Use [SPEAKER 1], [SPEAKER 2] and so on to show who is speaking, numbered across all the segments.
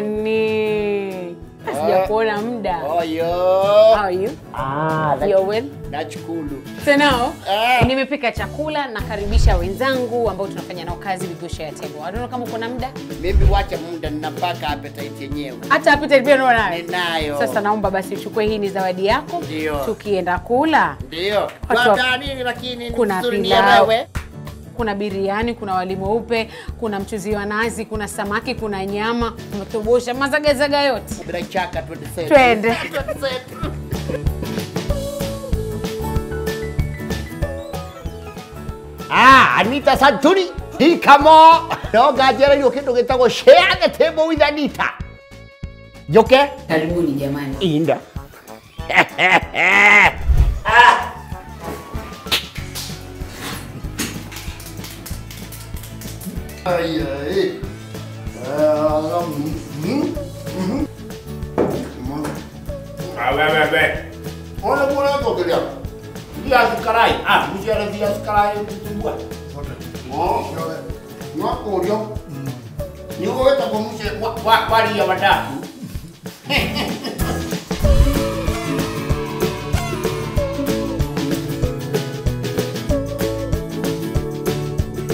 [SPEAKER 1] Jamani, sijakuona muda.
[SPEAKER 2] Oyo.
[SPEAKER 1] How are you?
[SPEAKER 2] Ah,
[SPEAKER 1] You're well?
[SPEAKER 2] Nashukuru.
[SPEAKER 1] So now, nimepika chakula, nakaribisha wenzangu ambao tunafanya nao kazi, we go share table. I don't know kama uko na muda.
[SPEAKER 2] Mimi wacha muda, ninapaka appetite yenyewe.
[SPEAKER 1] Hata appetite pia unayo?
[SPEAKER 2] Ninayo.
[SPEAKER 1] Sasa naomba basi uchukue, hii ni zawadi yako.
[SPEAKER 2] Ndio.
[SPEAKER 1] Tukienda kula.
[SPEAKER 2] Ndio.
[SPEAKER 1] Watu
[SPEAKER 2] Nini lakini
[SPEAKER 1] kuna
[SPEAKER 2] vizuri
[SPEAKER 1] pilau.
[SPEAKER 2] nielewe.
[SPEAKER 1] Kuna biriani, kuna wali mweupe, kuna mchuzi wa nazi, kuna samaki, kuna nyama, mtobosha, mazagazaga yote.
[SPEAKER 2] Bila shaka twende.
[SPEAKER 1] Twende.
[SPEAKER 2] Ah, Anita Santuri, hikamo. No ngajereirwo kindu gitagwo share the table with Anita. Njoke?
[SPEAKER 1] Karibuni jamani.
[SPEAKER 2] Inda. Ai, ai. Ah, we, we. Ona bora tokeria. Viazi karai. Ah, mchere viazi karai kitumbua. Oh, no kurio. Ni uweta kwa mchere wa wali ya wadaku.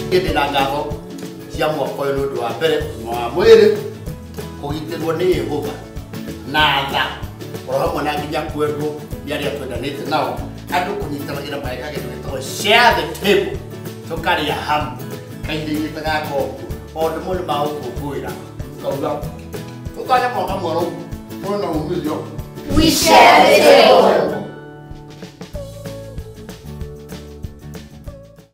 [SPEAKER 2] Ndĩ na ngatho cia mwaka ũyũ nĩ ũndũ wa mbere ũgima wa mwĩrĩ, kũgitĩrwo nĩ Yehova na tha, oro hamwe na nginya kwendwo nĩ arĩa twendanĩte nao, andũ kũnyitanagĩra magĩka kĩndũ gĩtagwo share the table, tũkarĩa hamwe kahinda-inĩ ta gaka ũguo, maũndũ mau nĩ ma gũkũngũĩra, tũkauga tũtanye mwaka mwerũ kwĩna umithio.
[SPEAKER 3] We share the table.